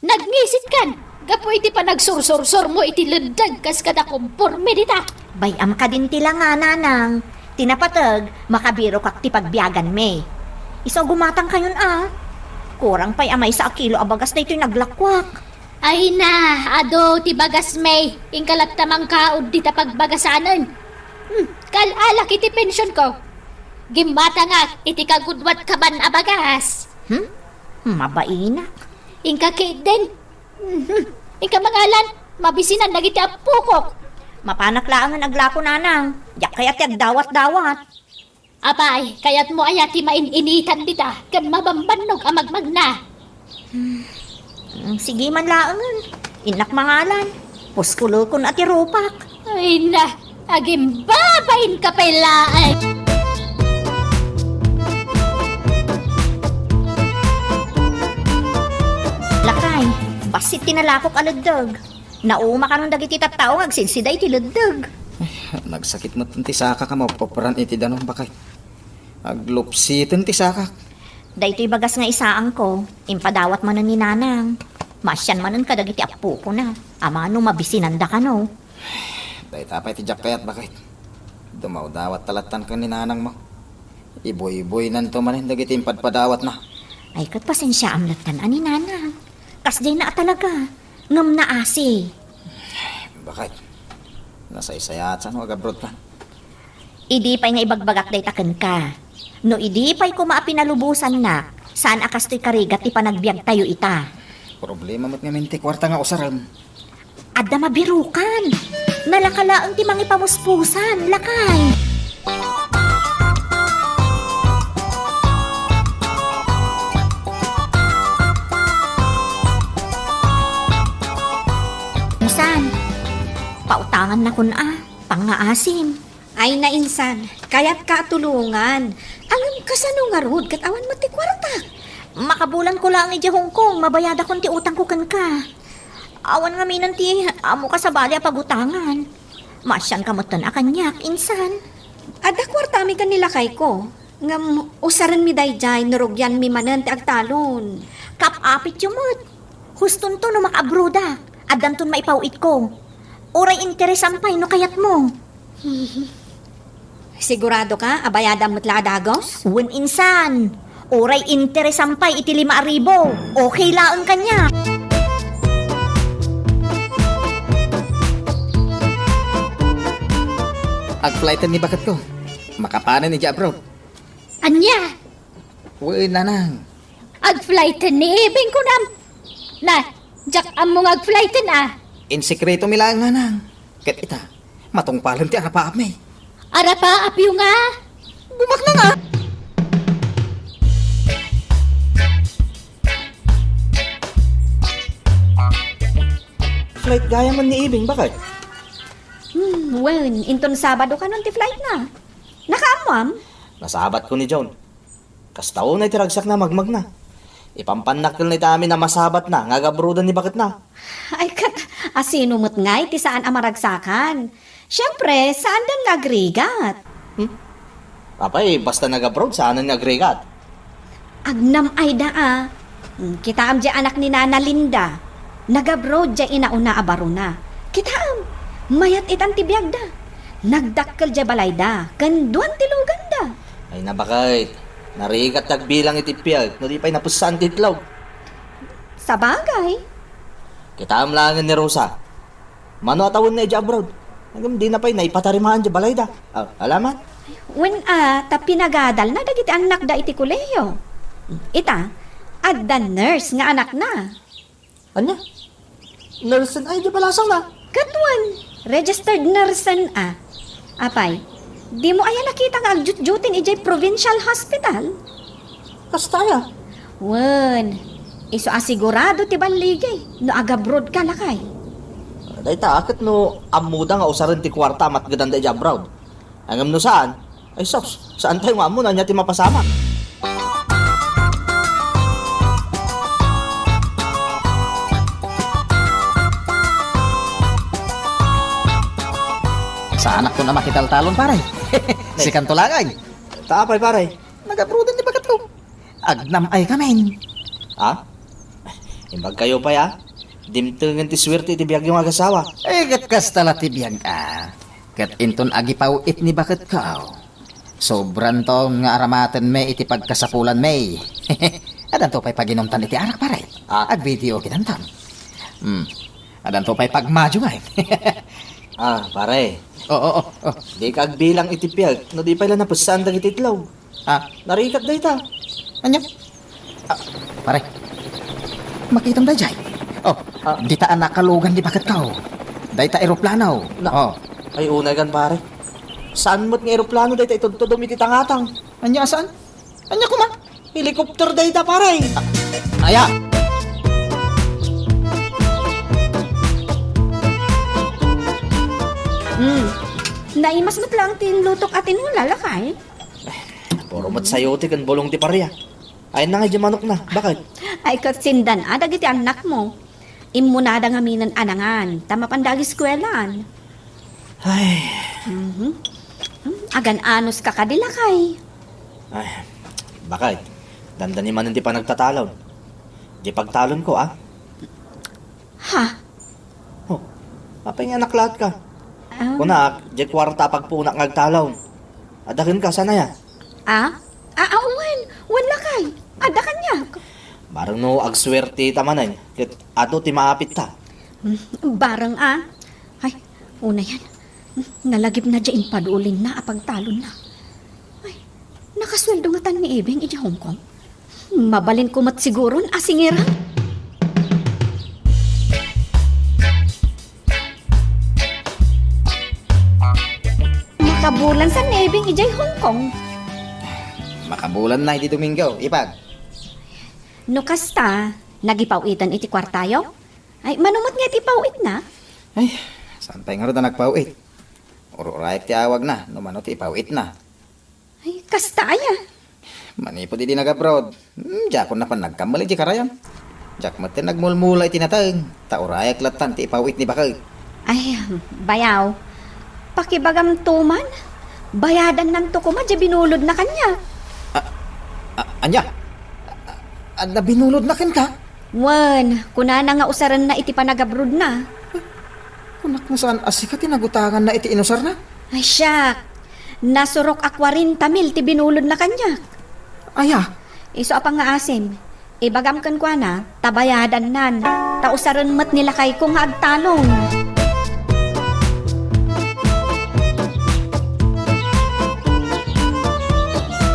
Nagngisitkan gapu iti panagsursursurmo iti leddeg kas kada komporme dita. Bay-am kadin ti langa, nanang. Ti napateg, makabirokak ti pagbiaganmi. Isu a gumatangkayon a. Kurang pay a maysa a kilo a bagas daytoy naglakuak. Ay na, adu ti bagasmi. Inka latta mangkaud dita pagbagasanen. Hmm, kal-alak iti pensionko. Gimmatangak iti kagudwat kaban a bagas. Hmm? Mabainak. Inka ketdin. Mhm. Inka mangalan, mabisinan dagiti appokok. Mapanak laengen aglako, nanang. Diak kayat ti agdawat-dawat. Apay, kayatmo aya ti main-initan dita ken mabambannog a magmagna? Hmm, sige man laengen. Innak mangalan. Puskulekon a ti rupak. Ay na, agimbabainka pay laeng. Lakay, bassit ti nalakok a leddeg. Nauma kanon dagiti tattao nga agsidsida iti leddeg. Nagsakit met ti sakak a maupupran iti danum, baket. Aglupsiten ti sakak. Daytoy bagas nga isaangko, impadawat manen ni nanang. Maasian manen kadagiti appokona. Amangan no mabisinanda kano. Dayta pay ti diak kayat, baket. Dumawdawat ta lattan ken ni nanangmo. Ibuybuynanto manen dagiti impadpadawatna. Ay, ket pasensiaam lattan a ni nanang. Kasdiay na a talaga. Ngem naasi. Baket. Nasaysayaat no agabroad ka. Idi pay nga ibagbagak dayta kenka. No idi pay koma a pinalubosannak, saan a kastoy karigat ti panagbiagtayo ita. Problema met ngamin ti kuarta nga usarem. Adda mabirukan. Nalaka laeng ti mangipamuspusan, lakay. Insan, pautangannakon a, pangngaasim. Ay na insan, kayatka a tulongan. Ngem kasano ngarud ket awan met ti kuartak? Makabulanko laeng idiay Hong Kong, mabayadakon ti utangko kenka. Awan ngamin ti ammoka sabali a pagutangan. Maasianka metten a kaniak, insan. Adda kuartami ken ni lakayko, ngem usarenmi daydiay no rugianmi manen ti agtalon. Kap-apityo met. Hustonto no makaabrodak, addanton maipaw-itko. Uray interesam pay no kayatmo. Sigurado ka a bayadam met la a dagos? Wen insan. Uray interesam pay iti lima a ribu. Okay laeng kaniak. Agflighten ni baketko. Makapanen idiay abroad. Ania? Wen, nanang. Agflighten ni Ibing kunam. Na, diak ammo nga agflighten a. Insekretomi laeng, nanang. Ket ita, matungpalen ti arapaapmi. Arapaapyo nga? Bumaknang a. Flight gayam ni Ibing, baket? Hmm, wen, inton Sabado kanon ti flight na. Nakaammoam? Nasabatko ni John. Kasta unay ti ragsakna a magmagna. Ipampannak ken ita amin a masabatna nga agabroaden ni baketna. Ay, ket, asino met ngay ti saan a maragsakan? Siempre, saandan nga agrigat. Hmm? Apay, basta nag-abroad, saanen nga agrigat? Agnam-ayda a. Hmm, kitaem diay anak ni Nana Linda. Nag-abroad diay inauna a barona. Kitaem, mayat itan ti biagda. Nagdakkel diay balayda, ken duan ti luganda. Ay, nabaket. Narigat ti agbilang iti piag, no di pay napessaan ti itlog. Sabagay. Kitaem laengen ni Rosa. Mano a tawenna idiay abroad? Ngem dina pay naipatarimaan diay balayda. Ah, alaman? Wen a, ta pinagadalna dagiti annakda iti kolehiyo. Ita, adda nurse nga anakna. Ania? Nurse ay diay balasangna? Ket wen, registered nurse a. Apay, dimo aya nakita nga agjutjutin idiay provincial hospital? Kasta aya? Wen, isu a sigurado ti balligi no agabroad ka, lakay. Dayta, ket no ammoda nga usaren ti kuarta a matgedanda idiay abroad. Ngem no saan, ay sus, saantayo nga ammo no ania ti mapasamak. Saanakton a makitaltalon, pare. Sikanto laeng. Ta apay, pare? Nagabroaden ti baketko. Agnam-ay kamin. Ha? Imbagkayo pay, a? Dimtengen ti suerte iti biagyo nga agasawa. Eh, ket kasta la ti biag, a. Ket inton agipaw-it ni baketko, sobranton nga aramatenmi iti pagkasapulanmi. Adanto pay paginumtan iti arak, pare. Ah. Agvideo kitanton. Hmm. Adanto pay pagmadiongan. Ah, pare. Oo, oo, oo. Dika agbilang iti piag no di pay la napessaan dagiti itlog. Ah. Narigat dayta. Ania? Ah, pare. Makitam daydiay. Oh, ah, dita a nakalugan di baketko. Dayta eroplano. Na-, oh. Ay, unay kan, pare. Saan met nga eroplano dayta itudtudom iti tangatang? Ania a saan? Ania koma? Helicopter dayta, pare. Ah, aya? Hmm. Naimas met lang ti inlutok a tinola, lakay. Puro met sayote ken bulong ti paria. Ay, na nga di manok na. Bakit? Ay, ket sindan a dagiti annakmo. Immunada ngaminen a nangan, ta mapanda agiskuelaan. Ay. Mhm. Hmm, agan-anos ka kadi, lakay. Ay, bakit? Dandani manen ti panagtatalon. Di pagtalon ko, ah. Ha? Oh, apay nga anak lahat ka? Ah. Kunak, di kuarta a pagpunak nga agtalon. Adaken ka, sana ya? Ah? Ah, ah, wen. Wen, lakay. Adda kaniak. Bareng no agsuerte ta manen, ket adu ti maapit ta. Hmm, bareng a. Ay, unayan. Hmm, nalagipna diay impadulinna a pagtalonna. Ay, nakasueldo ngatan ni Ebeng idiay Hong Kong? Mabalinko met siguron a singira. Makabulan sa ni Ebeng idiay Hong Kong. Makabulanna iti Domingo, ipag. No kasta, nagipaw-itan iti kuartayo? Ay, mano met nga iti ipaw-itna? Ay, saan pay ngarud a nagpaw-it? Ur-urayak ti awagna no mano ti ipaw-itna. Ay, kasta aya? Manipud idi nag-abroad, hmm, diakon napan nagkammal iti karayan. Diak met ti nagmulmula iti nateng, ta urayak lattan ti ipaw-it ni baket. Ay, bayaw. Pakibagamto man. Bayadannanto koma diay binulodna kaniak. A-, a-, ania? A-, adda binulodna kenka? Wen, kunana nga usarenna iti panagabrodna. Kunak nga saan a sika ti nagutanganna iti inusarna? Ay, siak. Nasurok a kuarenta mil ti binulodna kaniak. Aya? Isu a pangngaasim. Ibagam kenkuana, ta bayadannan. Ta usaren met ni lakayko nga agtalon.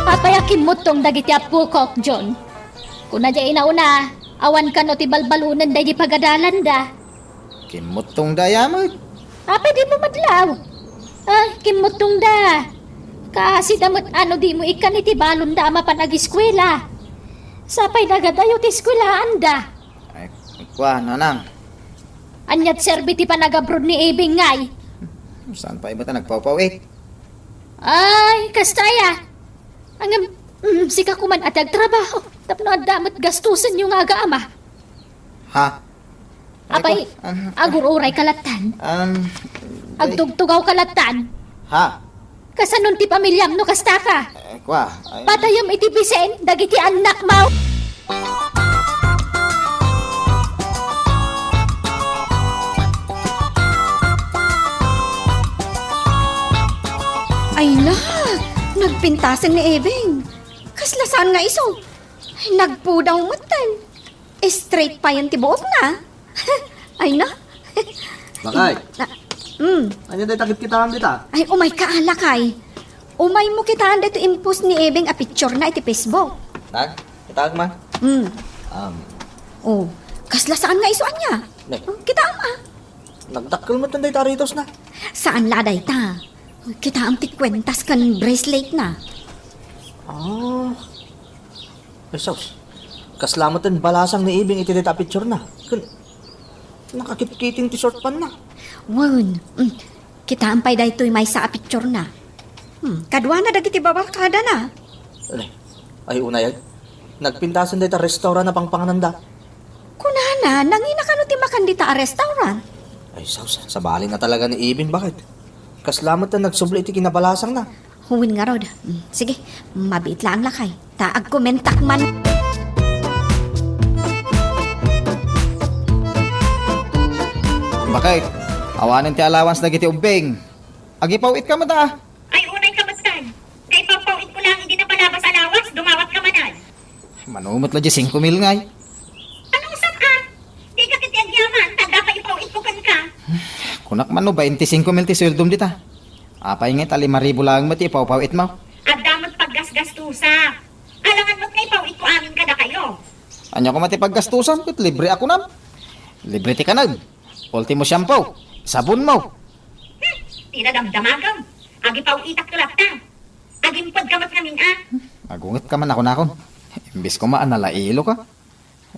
Apay a kimmuttong dagiti appokok, John? Kuna diay inauna, awan kano ti balbalunen daydi pagadalanda. Kimmuttongda aya met. Apay dimo madlaw? Ah, kimmuttongda. Kaasida met a no dimo ikkan iti balonda a mapan agiskuela. Sapay dagadayo ti eskuelaanda. Ay, kua, nanang. Ania ti serbi ti panagabroad ni Ibing ngay? Saan pay met a nagpawpaw-it? Ay, kasta aya. Ngem, mm, sika koman a ti agtrabaho. Tapno adda met gastusenyo nga agaama. Ha? Apay, ay, ko-, um, agur-uray ka lattan. Um, ay. Agtugtugaw ka lattan. Ha? Kasanon ti pamiliam no kasta ka? Eh, kua, ay. Patayem iti bisin dagiti annakmo. Ay na, nagpintasen ni Ibing. Kasla saan nga isu? Nagpudaw metten. Straight payen ti buokna. Ay na. Lakay. Na, mm. Ania dayta ket kitaem dita? Ay, umay ka, a, lakay. Umaymo kitaen daytoy impost ni Ibing a picturena iti Facebook. Nag? Kitaem man? Mm. Um. Oh, kasla saan nga isu ania? Ne. Hmm, kitaem, a. Nagdakkel met dayta a ritosna. Saan la dayta. Kitaem ti kuentas ken bracelet na. Ah. Ay, sus. Kasla met ti balasang ni Ibing iti dayta a picture na. Ken, nakakitkiting ti short pant na. Wen, mm, kitaem pay daytoy maysa a picture na. Hmm, kaduana dagiti babarkada na. Ay, ay, unay, ay. Nagpintasen dayta restaurant a pangpangananda. Kunana, nangina kano ti makan dita a restaurant? Ay, sus, sabali na talaga ni Ibing, baket. Kasla met ti nagsubli iti kinabalasang na. Wen ngarud. Mm, sige, mabiit laeng lakay. Ta agkomentak man. Baket, awanen ti allowance dagiti ubbing. Agipaw-it ka met, a. Ay, unay ka met, tan. Kay pagpaw-it ko lang, idi napalabas a lawas, dumawat ka manen. Mano met la di singko mil ngay. Ano, usap, a? Di ka ket agyaman, ta adda pay ipaw-it ko kenka. Kunak man no bainti singko mil ti sueldom dita. Apay ngay ta lima ribu laeng met ti ipawpaw-itmo? Adda met paggasgastusak. Alangan met nga ipaw-it ko amin kadakayo. Ania koma ti paggastusam ket libre a kunam? Libre ti kaneg. Ultimo shampoo. Sabonmo. Hmm, ti nadamdamagem. Agipaw-itak to latta. Agimped ka met ngamin, a. Agunget ka man a kunakon. Imbes koma a nalailo ka.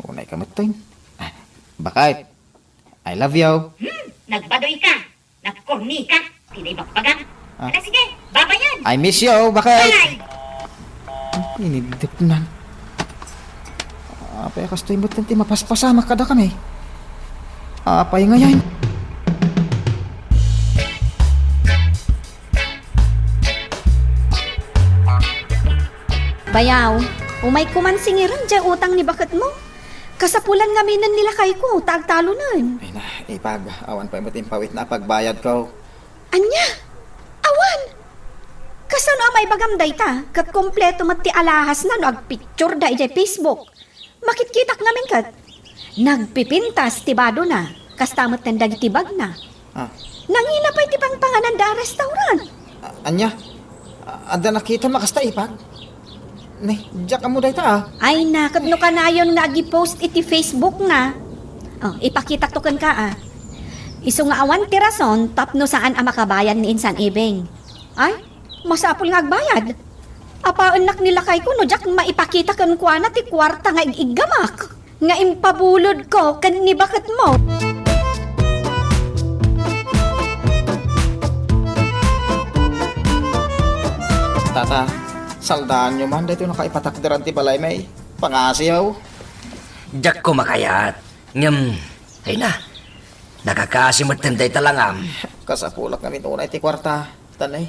Unay ka met, ten. Ah, baket. I love you. Hmm, nagbadoy ka. Nagkorni ka. Ti naibagbaga. Ah. Ala, sige, babayan. I miss you, baket. Bye. Inigdepnan. Apay a kastoy met ti mapaspasamak kadakami? Apay ngay? Bayaw, umay koman singiren diay utang ni baketmo. Kasapulan ngaminen ni lakayko ta agtalonen. Ay na, ipag, awan pay met impawit na pagbayadko. Ania? Awan! Kasano a maibagam dayta? Ket kompleto met ti alahasna no agpictureda idiay Facebook. Makitkitak ngamin ket nagpipintas ti badona, kasta met ken dagiti bagna. Ah. Nangina pay ti pangpangananda a restaurant. A-, ania? A-, adda nakitam a kasta, ipag? Ne, diak ammo dayta, a. Ay na, ket no kanayon nga agi-post iti Facebook na. Oh, ipakitak to kenka, a. Isu nga awan ti rason tapno saan a makabayad ni Insan Ibing. Ay, masapul nga agbayad. Apaennak ni lakayko no diak maipakita kenkuana ti kuarta nga ig-iggamak, nga impabulodko ken ni baketmo. Tata, saldaanyo man daytoy nakaipatakderan ti balaymi. Pangasiw. Diak koma kayat. Ngem, ay na, nakakasi met dayta langam. Kasapulak ngamin unay ti kuarta. Tanay,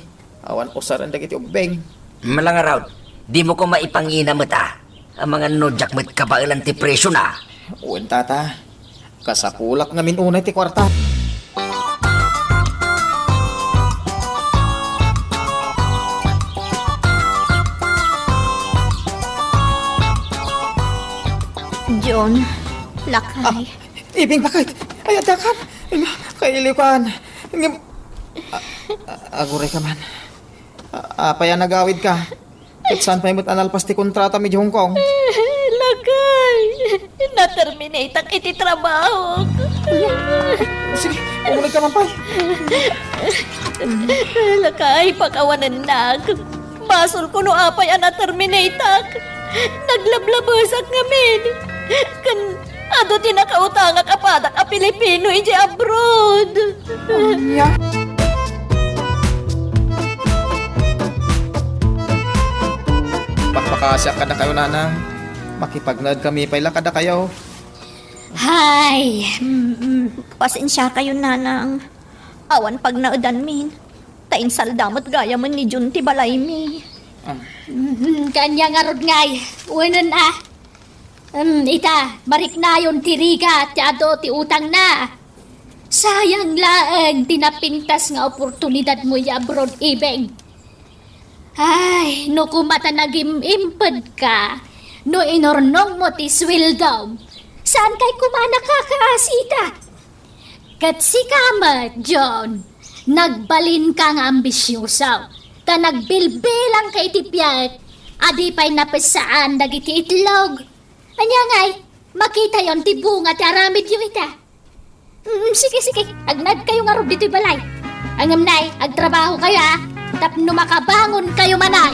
awan usaren dagiti ubbing. Malangarud, dimo koma ipangina met, a. Amangan no diak met kabaelan ti presiona. Wen, tata. Kasapulak ngamin unay ti kuarta. John, lakay. Ah, Ibing, baket? Ay, addakan. Ay, kailiwkan. Ngem, a-, a-, aguray ka man. A-, apay a nagawid ka? Ket saan pay met a nalpas ti kontratami idiay Hong Kong? Lakay, naterminateak iti trabahok. Sige, umuray ka man pay. Lakay, pakawanennak. Basolko no apay a naterminateak. Naglablabesak ngamin. Ken adu ti nakautangak a padak a Pilipino idiay abroad. Ania? Pakpakasiak kadakayo, nanang. Makipagnaed kami pay la kadakayo. Hay, mm, mm, pasensiakayo, nanang. Awan pagnaedanmin. Ta insalda met gayamen ni John ti balaymi. Ah. Mm, kaanya ngarud ngay. Wenen a. Mm, ita, mariknayon ti rigat ti adu ti utangna. Sayang laeng ti napintas nga oportunidadmo idiay abroad, Ibing. Ay, no koma ta nagim-impedka, no inurnongmo ti sueldom, saankay koma nakakaasita. Ket sika met, John, nagbalinka nga ambisioso, ta nagbilbilangka iti biag a di pay napessaan dagiti itlog. Ania ngay, makitayon ti bunga ti aramidyo ita. Mm, sige, sige, agnaedkayo ngarud ditoy balay. Ngem nay, agtrabahokayo, a. tapno makabangon kayo manen.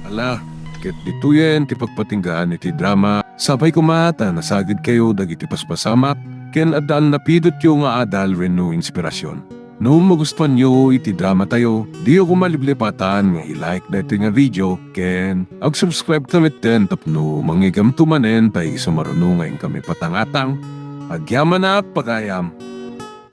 Ala, ket ditoyen ti pagpatinggaan iti drama. Sapay koma ta nasagidkayo dagiti paspasamak ken addan napidotyo nga adal wenno inspirasyon. No magustuanyo iti dramatayo, diyo koma liplipatan nga i-like daytoy nga video ken ag-subscribe ta metten tapno mangigamto manen tay sumaruno nga inkami patangatang. Agyamanak, pagayam!